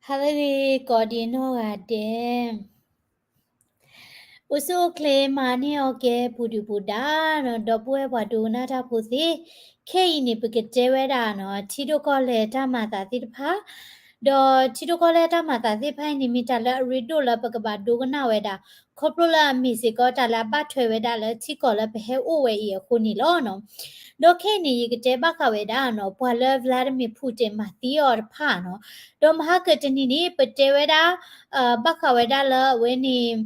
ဟါလၢအဂ့ၤ ကိးဒံးနီၢ်ဂၤဒဲး, အိၣ်ဆူၣ်အိၣ်ချ့မၤန့ၢ်အီၤကဲ ပူၤဒုၣ်ပူၤဒါ ဒီပုၢ်ဝဲၢ်ပှၤဒိကနၣ်တၢ်ဖိသ့ၣ်, ခဲအံၤန့ၣ် ပကတဲဝဲဒၣ်နီၤ ထံဒိၣ်ကီၢ်လဲၢ်တၢ်မၤသးသ့ၣ်တဖၣ်, ဒီးထံဒိၣ်ကီၢ်လဲၢ်တၢ်မၤသးသ့ၣ်တဖၣ်အံၤန့ၣ် မ့ၢ်တၢ်လၢအရ့ဒိၣ်လၢပကဘၣ်ဒိကနၣ်ဝဲဒၣ်, ခီဖျိလၢအမ့ၢ်စ့ၢ်ကီးတၢ်လၢအဘၣ်ထွဲဝဲဒၣ်လၢထံကီၢ်လၢပဟဲအိၣ်ဝဲအံၤအဃိန့ၣ်လီၤနီၤ. ဒီးခဲအံၤန့ၣ် ယကတဲဘၣ်ဃးဝဲဒၣ်နီၤ ပှၤလၢ Vladimir Putin မၤသံအီၤတဖၣ်နီၤ, ဒီးမဟါကတနံၤန့ၣ် ပတဲဝဲဒၣ် ဘၣ်ဃးဝဲဒၣ်လၢအဝဲန့ၣ်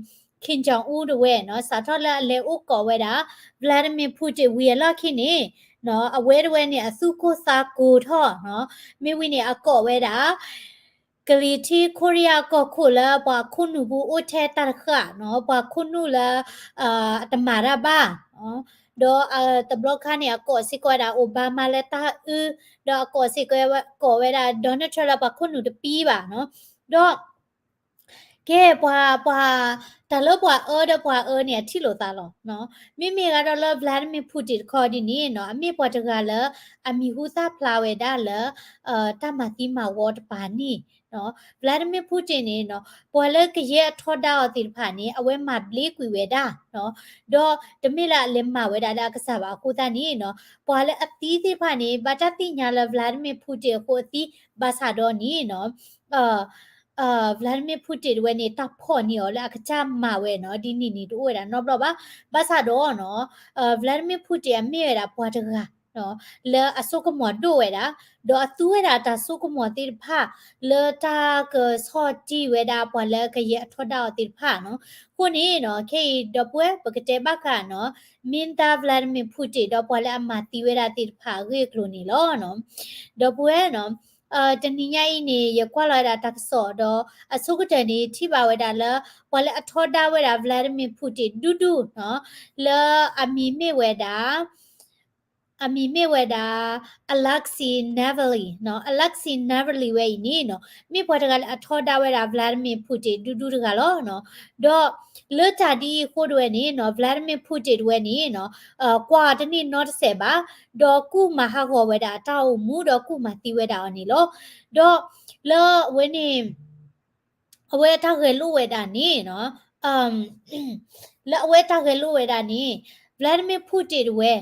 Kim Jong Un တဝဲနီၤ စးထီၣ်လၢအလဲၤအိၣ်ကိးဝဲဒၣ် Vladimir Putin ဝံၤအလီၢ်ခံန့ၣ် အဝဲတဝဲန့ၣ် အသူၣ်ကိၢ်သးကိၢ်ထီၣ်နီၤ, မ့ၢ်ဝံၤန့ၣ် အကိးဝဲဒၣ် ကလံၤထံးခိရံယါကီၢ်ခိၣ်လၢပှၤခိၣ်နူာ်ဖိအိၣ်ထဲတၢ်တဃၣ်နီၤ, ပှၤခိၣ်နူာ်လၢ အတမၤတၢ်ဘၣ်, ဒီးတဘျီခါန့ၣ် အကိးစ့ၢ်ကီးဝဲဒၣ် Obama လၢတၢ်အုၣ်, ဒီးအကိးစ့ၢ်ကီး ကိးဝဲဒၣ် Donald Trump လၢပှၤခိၣ်နူာ်တပံဘၣ်နီၤ, ဒီး ကဲ ပှၤ ပှၤ တၢ်လၢပှၤအၢဒီးပှၤအၢန့ၣ် အထံၣ်လိာ်သးလီၤ. မ့မ့ၢ်ဂ့ၤဒီးလၢ Vladimir Putin တခီဒ်န့ၣ်နီၤ အမ့ၢ်ပှၤတဂၤလၢ အမံၤဟူသၣ်ဖျါဝဲဒၣ်လၢ တၢ်မၤသံမၤဝီတပၤန့ၣ်နီၤ, Vladimir Putin န့ၣ်နီၤ ပှၤလၢကယဲၢ်အထီဒါအီၤသ့ၣ်တဖၣ်န့ၣ် အဝဲမၤဘျ့ကွံာ်ဝဲဒၣ်နီၤ, ဒီးတမ့ၢ်လၢအလဲၤမၤဝဲဒၣ်လၢအကစၢ်ဘၣ်အဃိသတးန့ၣ်နီၤ ပှၤလၢအသံသ့ၣ်တဖၣ်န့ၣ် ဘၣ်တၢ်သ့ၣ်ညါလၢ Vladimir Putin အဃိအသံ ဘၣ်ဆၣ်ဒီးန့ၣ်နီၤ Vladimir Putin တဝဲန့ၣ် တၢ်ဖီၣ်န့ၢ်အီၤလၢအကစၢ်မၤဝဲနီၤ ဒ်န့ၣ်န့ၣ် တအိၣ်ဝဲဒၣ်နီတဘျီဘၣ်. ဘၣ်ဆၣ်ဒီးနီၤ Vladimir Putin အမ့ၢ်ဝဲဒၣ်ပှၤတဂၤ လၢအစိကမီၤဒိၣ်ဝဲဒၣ်, ဒီးအသူဝဲဒၣ်တၢ်စိကမီၤသ့ၣ်တဖၣ် လၢတၢ်ကဆီၣ်တံၢ်ဝဲဒၣ်ပှၤလၢကယဲၢ်အထီဒါအီၤသ့ၣ်တဖၣ်နီၤ. အဃိန့ၣ်နီၤ ခဲအံၤ ဒီပုၢ်ဝဲၢ် ပကတဲဘၣ်ဃးနီၤ မင်းသား Vladimir Putin ဒီးပှၤလၢအမၤသံဝဲဒၣ်သ့ၣ်တဖၣ်အဂ့ၢ်အကျိၤန့ၣ်လီၤနီၤ. ဒီပုၢ်ဝဲၢ်နီၤ တနံၤညါအံၤန့ၣ် ယကွၢ်လီၤဝဲဒၣ်တၢ်ကစီၣ်ဒီး အဆိကတၢၢ်န့ၣ် ထံၣ်ဘၣ်ဝဲဒၣ်လၢ ပှၤလၢအထီဒါဝဲဒၣ် Vladimir Putin ဒူဒူနီၤ လၢအမံၤမ့ၢ်ဝဲဒၣ် အမံၤမ့ၢ်ဝဲဒၣ် Alexei Navalny နီၤ, Alexei Navalny ဝဲအံၤန့ၣ်နီၤ မ့ၢ်ပှၤတဂၤလၢအထီဒါဝဲဒၣ် Vladimir Putin ဒူဒူတဂၤလီၤနီၤ. ဒီးလၢတၢ်ဒ်အံၤအဃိတဝဲန့ၣ်နီၤ Vladimir Putin တဝဲန့ၣ်နီၤ ကွၢ်အီၤတန့ၢ်နီတစဲးဘၣ်, ဒီးကူၣ်မၤဟးဂီၤဝဲဒၣ်အတၢ်အိၣ်မူ ဒီးကူၣ်မၤသံဝဲဒၣ်အီၤန့ၣ်လီၤ. ဒီးလၢအဝဲန့ၣ် အဝဲတၢ်ဂဲၤလိာ်ဝဲဒၣ်န့ၣ်နီၤ လၢအဝဲတၢ်ဂဲၤလိာ်ဝဲဒၣ်န့ၣ် Vladimir Putin တဝဲ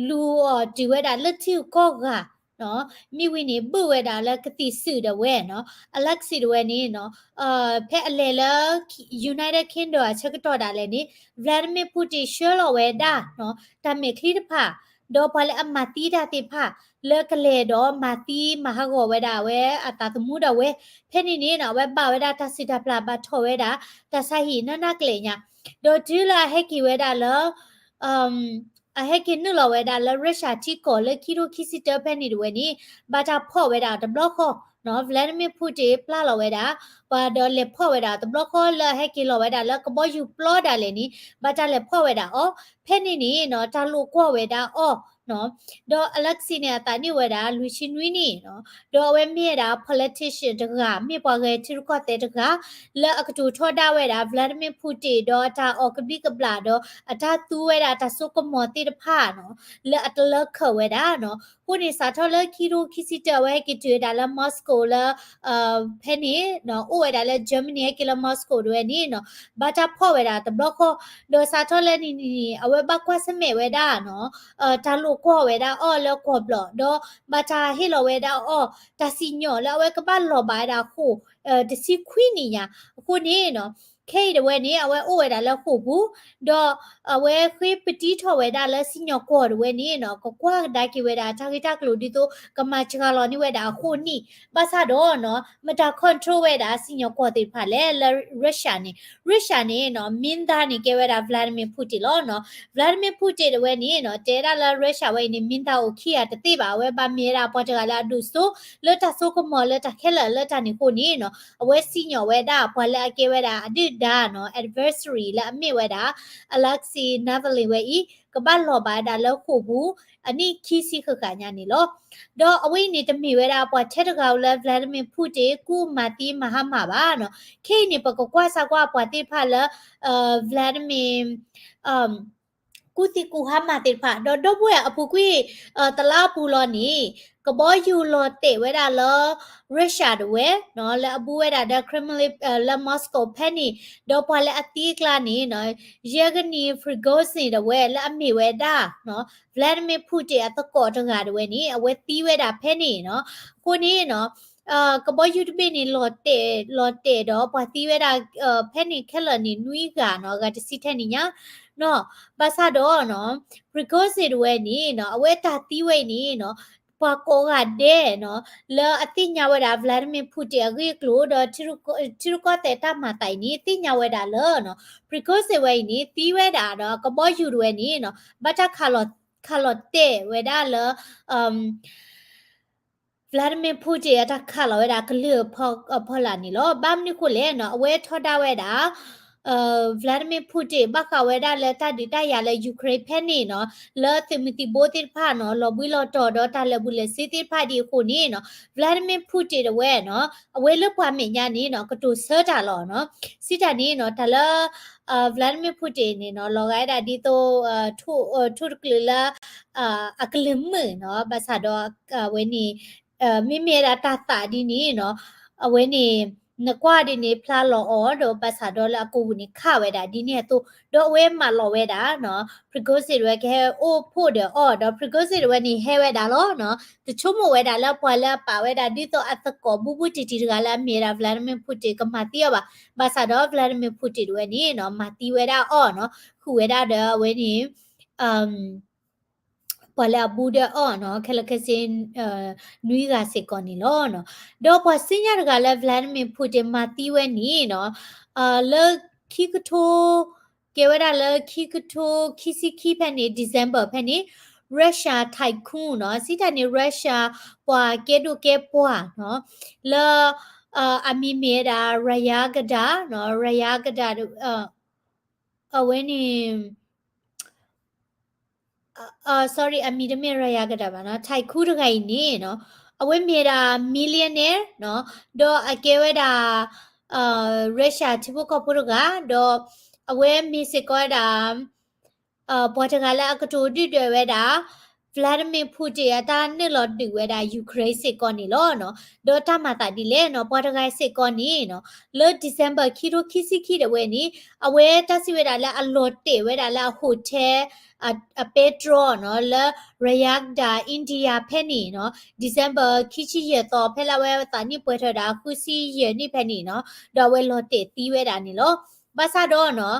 လူၤအီၤတုၤဝဲဒၣ်လၢထံဂုၤကီၢ်ဂၤနီၤ, မ့ၢ်ဝံၤန့ၣ် ဘုၣ်ဝဲဒၣ်လၢကသံၣ်စုၣ်ဒၣ်ဝဲနီၤ, Alexei တဝဲန့ၣ်နီၤ ဖဲအလဲၤလၢ United Kingdom အဆၢကတီၢ်ဒၣ်လဲာ်န့ၣ် Vladimir Putin ဆှၢလီၤဝဲဒၣ်နီၤ တၢ်မဲာ်ချံတဖၣ် ဒီးပှၤလၢအမၤသံတၢ်သ့ၣ်တဖၣ် လၢကလဲၤဒီးမၤသံမၤဟးဂီၤဝဲဒၣ်အဝဲအသးသမူဒၣ်ဝဲ, ဖဲန့ၣ်န့ၣ်နီၤ အဝဲဘၣ်ဝဲဒၣ်တၢ်စံးတၢ်ပျၢ် ဘၣ်ထီၣ်ဝဲဒၣ် တၢ်ဆါဟံၣ်နးနးကလဲာ်ညါ, ဒီးတုၤလၢအဟဲက့ၤဝဲဒၣ်လၢ အဟဲက့ၤနုာ်လီၤဝဲဒၣ်လၢ Russia ထံကီၢ်လၢခံထိခံဆံတၢဖဲန့ၣ်တဝဲန့ၣ် ဘၣ်တၢ်ဖီၣ်ဝဲဒၣ်တဘျီဃီနီၤ, Vladimir Putin ပျၢ်လီၤဝဲဒၣ် ပှၤဒီးလဲၤဖီၣ်ဝဲဒၣ်တဘျီဃီ လၢအဟဲက့ၤလီၤဝဲဒၣ်လၢကဘီယူၤပျီဒၣ်လဲာ်န့ၣ် ဘၣ်တၢ်လဲၤဖီၣ်ဝဲဒၣ်အီၤ, ဖဲန့ၣ်န့ၣ်နီၤ တၢ်လိာ်ကွီၢ်ဝဲဒၣ်အီၤနီၤ, ဒီး Alexei န့ၣ် အသးနံၣ်ဝဲဒၣ် လွံၢ်ဆံနွံနံၣ်နီၤ, ဒီးအဝဲမ့ၢ်ဝဲဒၣ် politician တဂၤ မ့ၢ်ပှၤဂဲၤထံရူၢ်ကီၢ်သဲးတဂၤ လၢအကတိၤထီဒါဝဲဒၣ် Vladimir Putin ဒီးတၢ်အီၣ်ကဘျံးကဘျၣ်ဒီး အတၢ်သူဝဲဒၣ်တၢ်စိကမီၤသ့ၣ်တဖၣ်နီၤ, လၢအတလၢခၢၣ်ဝဲဒၣ်နီၤ, အဃိန့ၣ် စးထီၣ်လၢခံထိခံဆံတၢ အဝဲဟဲက့ၤတုၤဝဲဒၣ်လၢ Moscow လၢ ဖဲန့ၣ် အိၣ်ဝဲဒၣ်လၢ Germany ဟဲက့ၤလၢ Moscow တဝဲန့ၣ်နီၤ ဘၣ်တၢ်ဖီၣ်ဝဲဒၣ်တဘျီဃီ, ဒီးစးထီၣ်လၢနံၤနံၤန့ၣ် အဝဲဘၣ်ကွၢ်ဆၢၣ်မဲာ်ဝဲဒၣ်နီၤ တၢ်လိာ်ကွီၢ်ဝဲဒၣ်အီၤလၢကွီၢ်ဘျီၣ်, ဒီးဘၣ်တၢ်ဟ့ၣ်လီၤဝဲဒၣ်အီၤ တၢ်စံၣ်ညီၣ်လၢအဝဲကဘၣ်လီၤဘၣ်ဝဲဒၣ်ဃိာ် တဆံခွံနံၣ်ညါ, အဃိန့ၣ်နီၤ ခဲအံၤတဝဲန့ၣ် အဝဲအိၣ်ဝဲဒၣ်လၢဃိာ်ပူၤ, ဒီးအဝဲဃ့ပတံထီၣ်ဝဲဒၣ်လၢစံၣ်ညီၣ်ကွီၢ်တဝဲန့ၣ်နီၤ ကကွၢ်ကဒါက့ၤဝဲဒၣ်တၢ်ဂ့ၢ်တၢ်ကျိၤဒ်သိး ကမၤစှၤလီၤန့ၢ်ဝဲဒၣ်အဃိၣ်နံၣ်, ဘၣ်ဆၣ်ဒီးနီၤ မတၤ control ဝဲဒၣ်စံၣ်ညီၣ်ကွီၢ်သ့ၣ်တဖၣ်လဲၣ် လၢ Russia န့ၣ်, Russia န့ၣ်နီၤ မင်းသားန့ၣ် ကဲဝဲဒၣ် Vladimir Putin လီၤနီၤ, Vladimir Putin တဝဲန့ၣ်နီၤ တဲဒၣ်လၢ Russia ဝဲအံၤန့ၣ် မင်းသား အိၣ်ခံဂၤတသ့ဘၣ်, အဝဲဘၣ်မ့ၢ်ဝဲဒၣ်ပှၤတဂၤလၢအဒိၣ်စိ လၢတၢ်စိကမီၤလၢတၢ်ခဲလၢာ်လၢတၢ်န့ၣ်အဃိန့ၣ်နီၤ အဝဲစံၣ်ညီၣ်ဝဲဒၣ် ပှၤလၢအကဲဝဲဒၣ်အဒုၣ်ဒါနီၤ adversary လၢအမ့ၢ်ဝဲဒၣ် Alexei Navalny ဝဲအံၤ ကဘၣ်လီၤဘၣ်ဝဲဒၣ်လၢဃိာ်ပူၤ အနံၣ်ခံဆံဃၣ်ဃၣ်ညါန့ၣ်လီၤ. ဒီးအဝဲအံၤန့ၣ် တမ့ၢ်ဝဲဒၣ်ပှၤထဲတဂၤဧိၤလၢ Vladimir Putin ကူၣ်မၤသံမၤဟါမၢ်ဘၣ်နီၤ, ခဲအံၤန့ၣ် ပကကွၢ်စၢ်ကွၢ်ပှၤသ့ၣ်တဖၣ်လၢ Vladimir ကူၣ်သံကူၣ်ဟါမၢ်သ့ၣ်တဖၣ် ဒီးဒီပုၢ်ဝဲၢ်အပူၤကွံာ် တလါအပူၤလီၤန့ၣ် ကဘီယူၤလီၤတဲာ်ဝဲဒၣ်လၢ Russia တဝဲ လၢအဘူးဝဲဒၣ်ဒီး Kremlin လၢ Moscow ဖဲန့ၣ် ဒီးပှၤလၢအသံအကျါန့ၣ် Yevgeny Prigozhin တဝဲ လၢအမ့ၢ်ဝဲဒၣ် Vladimir Putin အသကိးတဂၤတဝဲန့ၣ် အဝဲသံဝဲဒၣ်ဖဲန့ၣ်နီၤ. အဃိန့ၣ်နီၤ ကဘီယူၤတဘ့ၣ်န့ၣ် လီၤတဲာ် လီၤတဲာ်ဒီးပှၤသံဝဲဒၣ် ဖဲန့ၣ်ခဲလၢာ်န့ၣ် နွံဂၤနီၤ ဂၤတဆံထဲန့ၣ်ညါနီၤ. ဘၣ်ဆၣ်ဒီးနီၤ Prigozhin တဝဲန့ၣ်နီၤ အဝဲတၢ်သံဝဲအံၤန့ၣ်နီၤ ပှၤကိးဂၤဒဲးနီၤ လၢအသ့ၣ်ညါဝဲဒၣ် Vladimir Putin အဂ့ၢ်အကျိၤ ဒီး ထံရူၢ်ကီၢ်သဲးတၢ်မၤသးအံၤန့ၣ် သ့ၣ်ညါဝဲဒၣ်လၢနီၤ Prigozhin ဝဲအံၤန့ၣ် သံဝဲဒၣ်ဒီးကဘီယူၤတဝဲန့ၣ်နီၤ ဘၣ်တၢ်ခးလီၤ ခးလီၤတဲာ်ဝဲဒၣ်လၢ Vladimir Putin အတၢ်ခးလီၤဝဲဒၣ်ကလုၢ်အဖီလာ်န့ၣ်လီၤ. ဘၣ်မနုၤဃိလဲၣ်နီၤ အဝဲထီဒါဝဲဒၣ် Vladimir Putin ဘၣ်ဃးဝဲဒၣ်လၢတၢ်ဒုးတၢ်ယၤလၢ Ukraine ဖဲန့ၣ်နီၤ လၢသုးမုၢ်သံၣ်ဘိသ့ၣ်တဖၣ်နီၤ လီၤဘှံးလီၤတီၤဒီးတၢ်လဲၤဘူးလဲၤဆှၢသ့ၣ်တဖၣ်ဒ်အဃိန့ၣ်နီၤ Vladimir Putin တဝဲနီၤ အဝဲလၢပှၤမဲာ်ညါန့ၣ်နီၤ ကတိၤဆၢတၢ်လီၤနီၤ. စံးတၢ်န့ၣ်နီၤ တၢ်လၢ Vladimir Putin န့ၣ်နီၤ လီၤဂာ်ဝဲဒၣ်ဒ်သိး ထိၣ်တကလုာ်လၢ အကလုၢ်မုာ်နီၤ ဘၣ်ဆၣ်ဒီး အဝဲန့ၣ် မ့မ့ၢ်ဝဲဒၣ်တၢ်သးဒ်န့ၣ်နီၤ အဝဲန့ၣ် နကွၢ်ဒ်န့ၣ် ဖျါလီၤအီၤ ဒီးဘၣ်ဆၣ်ဒီးလၢအကိာ်ပူၤန့ၣ်ခးဝဲဒၣ်ဒ်န့ၣ်အသိး ဒီးအဝဲမၢလီၤဝဲဒၣ်နီၤ Prigozhin တဝဲကဟဲအိၣ်ဖှိၣ်ဒီးအီၤ ဒီး Prigozhin တဝဲန့ၣ်ဟဲဝဲဒၣ်လီၤနီၤ. တဆိကမိၣ်ဝဲဒၣ်လၢပှၤလၢအပာ်ဝဲဒၣ်ဒ်သိးအသကိးဘူးဘူးတံၢ်တံၢ်တဂၤလၢအမ့ၢ်ဝဲဒၣ် Vladimir Putin ကမၤသံအီၤဘၣ်. ဘၣ်ဆၣ်ဒီး Vladimir Putin တဝဲန့ၣ်နီၤ မၤသံဝဲဒၣ်အီၤနီၤ ဃုာ်ဝဲဒၣ်ဒီးအဝဲန့ၣ် ပှၤလၢအဘူးဒီးအီၤနီၤ ခဲလၢာ်ခဲဆ့ နွံဂၤစ့ၢ်ကီးန့ၣ်လီၤ. ဒီးပှၤစံၣ်ညီၣ်တဂၤလၢ Vladimir Putin မၤသံဝဲန့ၣ်နီၤ လၢခံကထိ ကဲဝဲဒၣ်လၢခံကထိခံဆံခံဖဲန့ၣ် December ဖဲန့ၣ် Russia tycoon နီၤ စံးတၢ်န့ၣ် Russia ပှၤကဲဒိၣ်ကဲပှၢ်နီၤ လၢ အမံၤမ့ၢ်ဝဲဒၣ် Ryagda နီၤ Ryagda အဝဲန့ၣ် sorry အမံၤတမ့ၢ် Ryagda ဘၣ်နီၤ tycoon တဂၤအံၤန့ၣ်နီၤ အဝဲမ့ၢ်ဝဲဒၣ် millionaire နီၤ ဒီးအကဲဝဲဒၣ် Russia ထံဖိကီၢ်ဖိတဂၤ ဒီးအဝဲမ့ၢ်စ့ၢ်ကီးဝဲဒၣ် ပှၤတဂၤလၢအကတိၤဒုၣ်ဒွဲၣ်ဝဲဒၣ် Vladimir Putin အတၢ်နုာ်လီၤဒုးဝဲဒၣ် Ukraine စ့ၢ်ကီးန့ၣ်လီၤ. ဒီးတၢ်မၤသးဒ်လဲၣ်နီၤ ပှၤတဂၤစ့ၢ်ကီးန့ၣ်နီၤ လၢ December ခံထိခံဆံခံတဝဲန့ၣ် အဝဲတၢ်စံးဝဲဒၣ်လၢအလီၤတဲာ်ဝဲဒၣ်လၢအ hotel အပဲတြီနီၤ လၢ Ryagda India ဖဲန့ၣ်နီၤ December ခံဆံယဲၢ်သီ ဖဲလၢအဝဲသးနံၣ်ပှဲၤထီၣ်ဒၣ်ဃုဆံယဲၢ်နံၣ်ဖဲန့ၣ်နီၤ ဒီးအဝဲလီၤတဲာ်သံဝဲဒၣ်န့ၣ်လီၤ. ဘၣ်ဆၣ်ဒီးနီၤ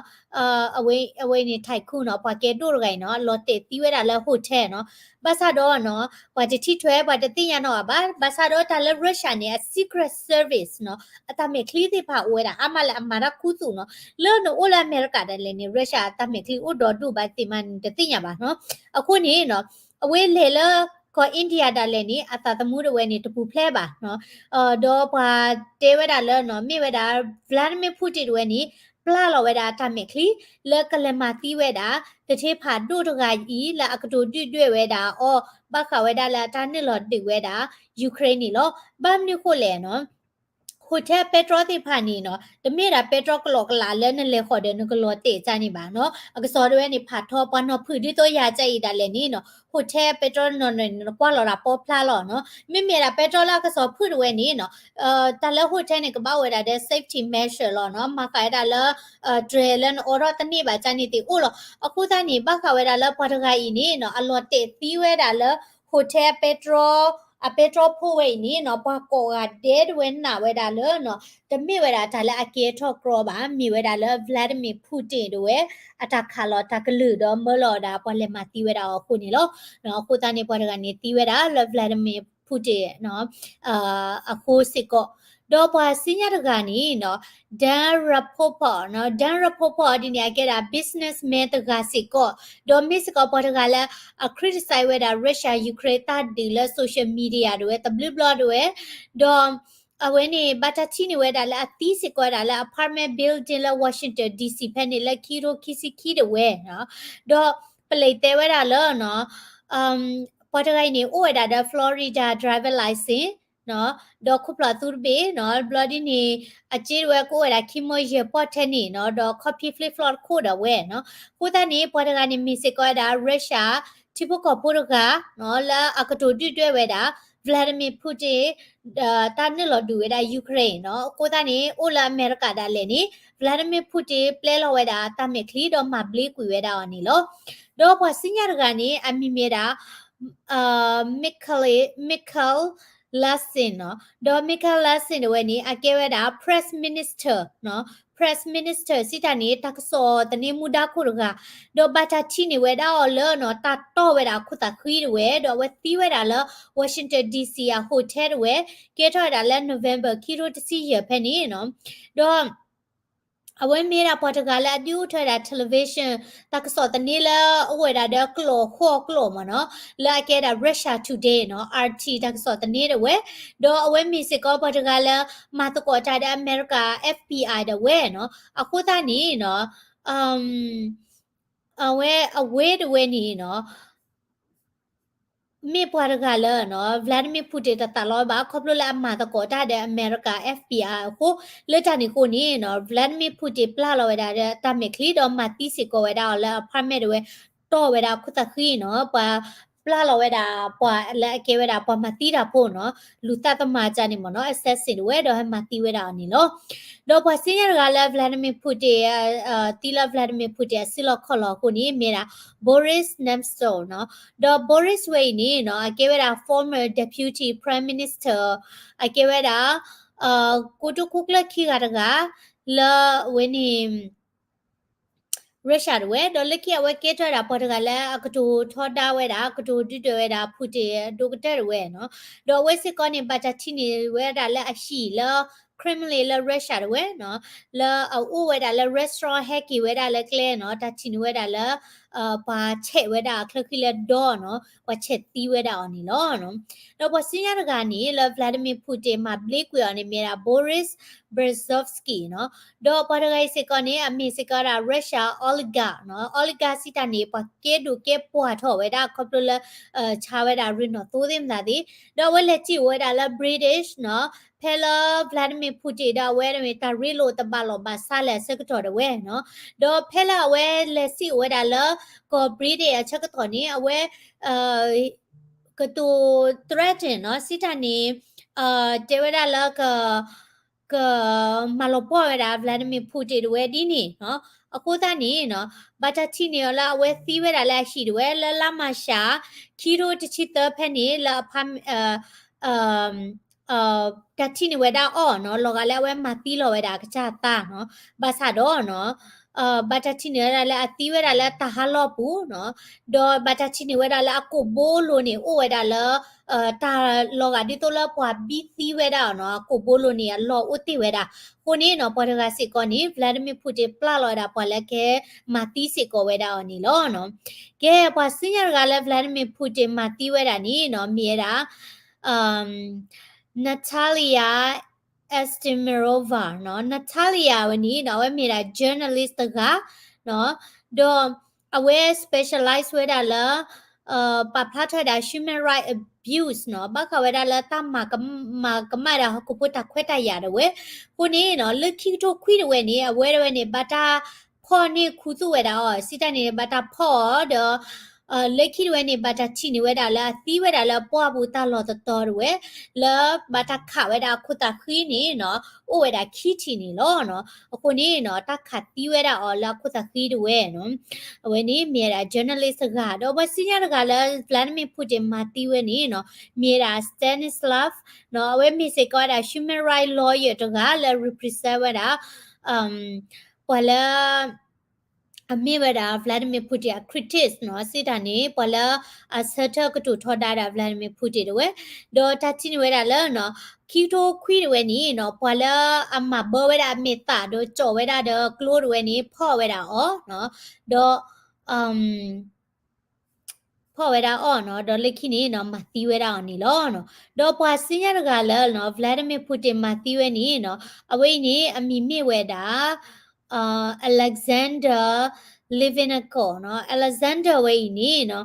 အဝဲန့ၣ် tycoon နီၤ ပှၤကဲဒိၣ်တဂၤအံၤနီၤ လီၤတဲာ်သံဝဲဒၣ်လၢ hotel နီၤ ဘၣ်ဆၣ်ဒီးနီၤ ပှၤတထံၣ်ထွဲ ပှၤတသ့ၣ်ညါနီၣ်အဘၣ် ဘၣ်ဆၣ်ဒီးတၢ်လၢ Russia န့ၣ် အ secret service နီၤ အတၢ်မဲာ်ချံသ့ၣ်တဖၣ်အိၣ်ဝဲဒၣ်အါမးလၢအမၤတၢ်ခူသူၣ်နီၤ လၢနအိၣ်လၢအမဲရကၤဒၣ်လဲာ်န့ၣ် Russia အတၢ်မဲာ်ချံအိၣ်ဒီးဒိၣ်ဘၣ်သ့ၣ်မးန့ၣ် တသ့ၣ်ညါဘၣ်နီၤ အဃိန့ၣ်နီၤ အဝဲလဲၤလၢကီၢ် India ဒၣ်လဲာ်န့ၣ် အသးသမူတဝဲန့ၣ် တပူၤဖျဲးဘၣ်နီၤ ဒီးပှၤတဲဝဲဒၣ်လၢနီၤ မ့ၢ်ဝဲဒၣ် Vladimir Putin တဝဲန့ၣ် ပျၢ်လီၤဝဲဒၣ်အတၢ်မဲာ်ချံ လၢကလဲၤမၤသံဝဲဒၣ် သထ့ဖးဒိၣ်တဂၤအံၤ လၢအကတိၤဒုၣ်ဒွဲၣ်ဝဲဒၣ်အီၤ ဘၣ်ဃးဝဲဒၣ်လၢအတၢ်နုာ်လီၤဒုးဝဲဒၣ် Ukraine န့ၣ်လီၤ. ဘၣ်မနုၤဃိလဲၣ်နီၤ hotel ပဲတြီသ့ၣ်တဖၣ်န့ၣ်နီၤ တမ့ၢ်ဒၣ်ပဲတြီကလီကလးလၢနလဲၤဃီၤဒီးနကလီၤတဲာ်ကန့ၣ်ဘၣ်နီၤ အကစီၤဒၣ်ဝဲန့ၣ် ဖးထီ ပှၤနီၤဖုၣ်ဒ်သိးယၤကဲအံၤဒၣ်လဲာ်န့ၣ်နီၤ hotel ပဲတြီနီၤနီၤန့ၣ် နကွၢ်လီၤဒၣ်ပီဖျါလီၤနီၤ မ့မ့ၢ်ဒၣ်ပဲတြီလၢအကစီၤဖုၣ်တဝဲန့ၣ်နီၤ တၢ်လၢ hotel န့ၣ် ကဘၣ်အိၣ်ဝဲဒၣ်ဒီး safety measure လီၤနီၤ မၤဃာ်ဝဲဒၣ်လၢ တြဲၤလၢနအိးထီၣ်တန့ၢ်ဘၣ်ကန့ၣ်သ့ၣ်အိၣ်လီၤ. အဃိသတးန့ၣ် ဘၣ်ဃးဝဲဒၣ်လၢပှၤတဂၤအံၤန့ၣ်နီၤ အလီၤတဲာ်သံဝဲဒၣ်လၢ hotel ပဲတြီ အပဲတြီဖိဝဲအံၤန့ၣ်နီၤ ပှၤကိးဂၤဒဲးတဝဲနာ်ဝဲဒၣ်လၢနီၤ တမ့ၢ်ဝဲဒၣ်တၢ်လၢအကဲထီၣ်ကြီဘၣ် မ့ၢ်ဝဲဒၣ်လၢ Vladimir Putin တဝဲ အတၢ်ခးလီၤတၢ်ကလုၢ်ဒီးမၢလီၤဝဲဒၣ်ပှၤလဲၤမၤသံဝဲဒၣ်အီၤအဃိန့ၣ်လီၤ. အဃိသတးန့ၣ် ပှၤတဂၤန့ၣ်သံဝဲဒၣ်လၢ Vladimir Putin အဃိစ့ၢ်ကီး ဒီးပှၤစံၣ်ညီၣ်တဂၤန့ၣ်နီၤ Dan Rapoport နီၤ Dan Rapoport ဒ်န့ၣ် အကဲဒၣ် businessman တဂၤစ့ၢ်ကီး ဒီးမ့ၢ်စ့ၢ်ကီးပှၤတဂၤလၢအ criticize ဝဲဒၣ် Russia Ukraine တၢ်ဒုးလၢ social media တဝဲ တဘျုးဘျီတဝဲ ဒီး အဝဲန့ၣ် ဘၣ်တၢ်ထံၣ်န့ၢ်ဝဲဒၣ်လၢအသံစ့ၢ်ကီးဝဲဒၣ်လၢ apartment building လၢ Washington D C ဖဲန့ၣ်လၢခံကထိခံဆံခံတဝဲနီၤ ဒီးပလံးတဲဝဲဒၣ်လၢနီၤ ပှၤတဂၤအံၤန့ၣ် အိၣ်ဝဲဒၣ်ဒီး Florida driver license ဒီးခိၣ်ဖျီၣ်အသူတဘ့ၣ်နီၤ, ဘျီဒ်န့ၣ် အစ့တဝဲကအိၣ်ဝဲဒၣ်ခံမီယဲၢ်ပီၢ်ထဲန့ၣ်နီၤ, ဒီးခီၣ်ဖံး flip flop တခိၣ်ဒီးဝဲနီၤ. အဃိသတးန့ၣ် ပှၤတဂၤန့ၣ် မ့ၢ်စ့ၢ်ကီးဝဲဒၣ် Russia ထံဖိကီၢ်ဖိတဂၤနီၤ, လၢအကတိၤဒုၣ်ဒွဲၣ်ဝဲဒၣ် Vladimir Putin တၢ်နုာ်လီၤဒုးဝဲဒၣ် Ukraine နီၤ. အဃိသတးန့ၣ် အိၣ်လၢအမဲရကၤဒၣ်လဲာ်န့ၣ် Vladimir Putin ပျဲလီၤဝဲဒၣ်တၢ်မဲာ်ချံဒီးမၤဘျ့ကွံာ်ဝဲဒၣ်အီၤန့ၣ်လီၤ. ဒီးပှၤစံၣ်ညီၣ်တဂၤန့ၣ် အမံၤမ့ၢ်ဒၣ် Mikhail, Mikhail Gallushchin နီၤ, ဒီး Mikhail Gallushchin တဝဲန့ၣ် အကဲဝဲဒၣ် Press Minister နီၤ, Press Minister စံးတၢ်န့ၣ် တၢ်ကစီၣ်သန့မူဒါခိၣ်တဂၤ, ဒီးဘၣ်တၢ်ထံၣ်န့ၢ်ဝဲဒၣ်အီၤလၢနီၤ တၢ်တီၢ်ဝဲဒၣ်အခိၣ်သးဃံတဝဲ, ဒီးအဝဲသံဝဲဒၣ်လၢ Washington D C အ hotel တဝဲ, ကဲထီၣ်ဝဲဒၣ်လၢ November ခံကထိတဆံယဲၢ်ဖဲန့ၣ်နီၤ, ဒီး အဝဲမ့ၢ်ဒၣ်ပှၤတဂၤလၢအဒုးအိၣ်ထီၣ်ဝဲဒၣ် television တၢ်ကစီၣ်သန့လၢအအိၣ်ဝဲဒၣ်ဒီးကျိာ်ဃိးကျိာ်မ့ၢ်နီၤ, လၢအကဲဒၣ် Russia Today နီၤ, R T တၢ်ကစီၣ်သန့တဝဲ, ဒီးအဝဲမ့ၢ်စ့ၢ်ကီးပှၤတဂၤလၢ မၤသကိးတၢ်ဒီးအမဲရကၤ F B I တဝဲနီၤ, အဃိသတးန့ၣ်နီၤ, အဝဲ အဝဲတဝဲန့ၣ်နီၤ မ့ၢ်ပှၤတဂၤလၢနီၤ Vladimir Putin တသးလီဘၣ် ခီဖျိလၢအမၤသကိးတၢ်ဒီးအမဲရကၤ F B I အဃိ, လၢတၢ်န့ၣ်အဃိန့ၣ်နီၤ Vladimir Putin ပျၢ်လီၤဝဲဒၣ်ဒီးတၢ်မဲာ်ချံဒီးမၤသံစ့ၢ်ကီးဝဲဒၣ်အီၤလၢ apartment တဝဲ, တီၢ်ဝဲဒၣ်အခိၣ်သးဃံနီၤ, ပှၤပျၢ်လီၤဝဲဒၣ်ပှၤလၢအကဲဝဲဒၣ်ပှၤမၤသံတၢ်ဖိနီၤ, လူၤသးသမါကန့ၣ်မ့ၢ်နီၤ assassin တဝဲဒီးဟဲမၤသံဝဲဒၣ်အီၤန့ၣ်လီၤ. ဒီးပှၤစံၣ်ညီၣ်တဂၤလၢ Vladimir Putin သံလၢ Vladimir Putin အစုလီၢ်ခီၣ်လီၢ်အဃိန့ၣ် မ့ၢ်ဒၣ် Boris Nemtsov နီၤ, ဒီး Boris ဝဲအံၤန့ၣ်နီၤ အကဲဝဲဒၣ် former deputy prime minister အကဲဝဲဒၣ် ကိတိခိၣ်ကျၢၢ်ခံဂၤတဂၤ လၢအဝဲန့ၣ် Russia တဝဲ, ဒီးလၢခံအဝဲကဲထီၣ်ဝဲဒၣ်ပှၤတဂၤလၢအကတိၤထီဒါဝဲဒၣ် ကတိၤဒုၣ်ဒွဲၣ်ဝဲဒၣ် Putin အဒိၣ်ကတၢၢ်တဝဲနီၤ, ဒီးအဝဲစ့ၢ်ကီးန့ၣ် ဘၣ်တၢ်ထံၣ်န့ၢ်ဝဲဒၣ်လၢအဟံၣ်လၢ Kremlin လၢ Russia တဝဲနီၤ, လၢအအိၣ်ဝဲဒၣ်လၢ restaurant ဟဲက့ၤဝဲဒၣ်လၢကျဲနီၤ, တၢ်ထံၣ်န့ၢ်ဝဲဒၣ်လၢ ပှၤဆဲးဝဲဒၣ်အချၢဃံလၢဒီနီၤ, ပှၤဆဲးသံဝဲဒၣ်အီၤန့ၣ်လီၤ. ဒီးပှၤစံၣ်ညီၣ်တဂၤန့ၣ် လၢ Vladimir Putin မၤဘျ့ကွံာ်အီၤန့ၣ် မ့ၢ်ဒၣ် Boris Berezovsky နီၤ, ဒီးပှၤတဂၤအံၤစ့ၢ်ကီးန့ၣ် အမ့ၢ်စ့ၢ်ကီးဒၣ် Russia oligarch နီၤ, oligarch စံးတၢ်န့ၣ် ပှၤကဲဒိၣ်ကဲပှၢ်ထီၣ်ဝဲဒၣ်ခီဖျိလၢ ဆါဝဲဒၣ်ရ့ၣ်နီၣ်သိသ့ၣ်မတၤသ့ၣ်, ဒီးအဝဲလဲၤစံၣ်အိၣ်ဝဲဒၣ်လၢ British နီၤ, ဖဲလၢ Vladimir Putin ဒီးအဝဲတၢ်ရ့လိာ်တဘၣ်လီၢ်ဘၣ်စးလၢအဆၢကတီၢ်တဝဲနီၤ, ဒီးဖဲလၢအဝဲလဲၤစံၣ်အိၣ်ဝဲဒၣ်လၢ ကီၢ် British အဆၢကတီၢ်န့ၣ် အဝဲ ကတိၤ threaten နီၤ, စံးတၢ်န့ၣ် တဲဝဲဒၣ်လၢ ကမၤလီၤပှီၢ်ဝဲဒၣ် Vladimir Putin တဝဲဒ်န့ၣ်နီၤ, အဃိသတးန့ၣ်နီၤ ဘၣ်တၢ်ထံၣ်န့ၢ်အီၤလၢအဝဲသံဝဲဒၣ်လၢအဟံၣ်တဝဲ လၢလါမၢ်ၡး ခံကထိတဆံသၢဖဲန့ၣ် လၢအဖါ တၢ်ထံၣ်န့ၢ်ဝဲဒၣ်အီၤနီၤ, လီၤဂာ်လၢအဝဲမၤသံလီၤဝဲဒၣ်အကစၢ်အသးနီၤ, ဘၣ်ဆၣ်ဒီးနီၤ ဘၣ်တၢ်ထံၣ်န့ၢ်ဝဲဒၣ်လၢအသံဝဲဒၣ်လၢတၢ်ဟးလီၢ်ပူၤနီၤ, ဒီးဘၣ်တၢ်ထံၣ်န့ၢ်ဝဲဒၣ်လၢအကိာ်ဘိလိၤန့ၣ် အိၣ်ဝဲဒၣ်လၢ တၢ်လီၤဂာ်ဒ်သိးလၢပှၤဘံသံဝဲဒၣ်အီၤနီၤ, အကိာ်ဘိလိၤန့ၣ် အလီၢ်အိၣ်တ့ၢ်ဝဲဒၣ်, အဃိန့ၣ်နီၤ ပှၤတဂၤစ့ၢ်ကီးန့ၣ် Vladimir Putin ပျၢ်လီၤဝဲဒၣ်ပှၤလၢကဟဲမၤသံစ့ၢ်ကီးဝဲဒၣ်အီၤန့ၣ်လီၤ. ကဲ ပှၤစံၣ်ညီၣ်တဂၤလၢ Vladimir Putin မၤသံဝဲဒၣ်န့ၣ်နီၤ မ့ၢ်ဝဲဒၣ် Natalia Estemirova နီၤ, Natalia ဝဲန့ၣ်နီၤ အဝဲမ့ၢ်ဒၣ် journalist တဂၤနီၤ, ဒီးအဝဲ specialize ဝဲဒၣ်လၢ ပာ်ဖျါထီၣ်ဝဲဒၣ် human right abuse နီၤ, ဘၣ်ဃးဝဲဒၣ်လၢတၢ်မၤကမၣ်ဒၣ်ဟီၣ်ခိၣ်ဖိတၢ်ခွဲးတၢ်ယာ်တဝဲ, အဃိန့ၣ်နီၤ လၢခံကထိခွံတဝဲန့ၣ် အဝဲတဝဲန့ၣ် ဘၣ်တၢ်ဖီၣ်န့ၢ်ခူသူၣ်ဝဲဒၣ်အီၤ, စံးတၢ်န့ၣ် ဘၣ်တၢ်ဖီၣ်အီၤဒီး လၢခံတဝဲန့ၣ် ဘၣ်တၢ်ထံၣ်န့ၢ်ဝဲဒၣ်လၢအသံဝဲဒၣ်လၢအပှၢ်ပူၤတၢ်လီၢ်တတီၤတဝဲ, လၢဘၣ်တၢ်ခးဝဲဒၣ်အခိၣ်သးဃံန့ၣ်နီၤ အိၣ်ဝဲဒၣ်ခံထံၣ်န့ၣ်လီၤ. အဃိန့ၣ်နီၤ တၢ်ခးသံဝဲဒၣ်အီၤလၢအခိၣ်သးဃံတဝဲနီၤ, အဝဲန့ၣ်မ့ၢ်ဝဲဒၣ် journalist တဂၤ, ဒီးပှၤစံၣ်ညီၣ်တဂၤလၢ Vladimir Putin မၤသံဝဲန့ၣ်နီၤ မ့ၢ်ဝဲဒၣ် Stanislav နီၤ, အဝဲမ့ၢ်စ့ၢ်ကီးဝဲဒၣ် human right lawyer တဂၤလၢ represent ဝဲဒၣ် ပှၤလၢ အမ့ၢ်ဝဲဒၣ် Vladimir Putin အ critics နီၤ, စံးတၢ်န့ၣ် ပှၤလၢအဆၢထၢၣ်ကတိၤထီဒါဒၣ် Vladimir Putin တဝဲ, ဒီးတၢ်ထံၣ်န့ၢ်ဝဲဒၣ်လၢနီၤ ခံကထိခွံတဝဲန့ၣ်နီၤ ပှၤလၢအမၤဘၢဝဲဒၣ်အမဲာ်သၣ်ဒီးကၠီၣ်ဝဲဒၣ်ဒီးကျိတဝဲန့ၣ် ဖီၣ်ဝဲဒၣ်အီၤနီၤ, ဒီး ဖီၣ်ဝဲဒၣ်အီၤနီၤ, ဒီးလၢခံန့ၣ်နီၤ မၤသံဝဲဒၣ်အီၤန့ၣ်လီၤ. ဒီးပှၤစံၣ်ညီၣ်တဂၤလၢနီၤ Vladimir Putin မၤသံဝဲန့ၣ်နီၤ အဝဲအံၤန့ၣ် အမံၤမ့ၢ်ဝဲဒၣ် Alexander Litvinenko နီၤ, Alexander ဝဲအံၤန့ၣ်နီၤ,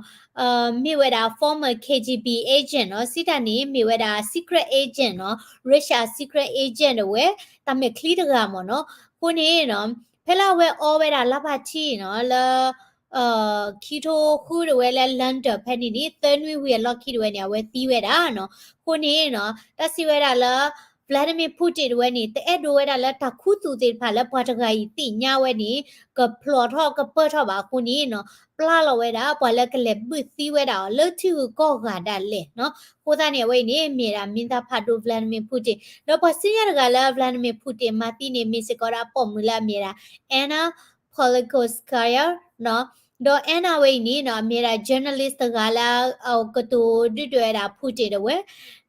မ့ၢ်ဝဲဒၣ် former K G B agent နီၤ, စံးတၢ်န့ၣ် မ့ၢ်ဝဲဒၣ် secret agent နီၤ, Russia secret agent တဝဲ, တၢ်မဲာ်ချံတဂၤမ့ၢ်နီၤ. အဃိန့ၣ်နီၤ, ဖဲလၢအဝဲအိၣ်ဝဲဒၣ်လါဖးထံနီၤ, လၢ ခံကထိဃုတဝဲလၢ London ဖဲန့ၣ်န့ၣ် သၢနွံဝံၤအလီၢ်ခံတဝဲန့ၣ် အဝဲသံဝဲဒၣ်နီၤ. အဃိန့ၣ်နီၤ, တၢ်စံးဝဲဒၣ်လၢ Vladimir Putin တဝဲန့ၣ် တအဲၣ်ဒိးဝဲဒၣ်လၢတၢ်ခူသူၣ်သ့ၣ်တဖၣ်လၢပှၤတဂၤအံၤသ့ၣ်ညါဝဲန့ၣ် ကဖျိးထီၣ်ကပၢၢ်ထီၣ်ဘၣ်အဃိန့ၣ်နီၤ, ပျၢ်လီၤဝဲဒၣ်ပှၤလၢကလဲၤဘုၣ်သံဝဲဒၣ်အီၤ လၢထံဂုၤကီၢ်ဂၤဒၣ်လဲာ်နီၤ. အဃိသတးန့ၣ် အဝဲအံၤန့ၣ် မ့ၢ်ဒၣ်မံသးဖးဒိၣ် Vladimir Putin ဒီးပှၤစံးညါတဂၤလၢ Vladimir Putin မၤသံန့ၣ် မ့ၢ်စ့ၢ်ကီးဒၣ်ပိာ်မုၣ်လၢအမ့ၢ်ဒၣ် Anna Politkovskaya နီၤ. ဒီး Anna ဝဲအံၤန့ၣ်နီၤ, အမ့ၢ်ဒၣ် journalist တဂၤလၢ အကတိၤဒုၣ်ဒွဲၣ်ဝဲဒၣ် Putin တဝဲ,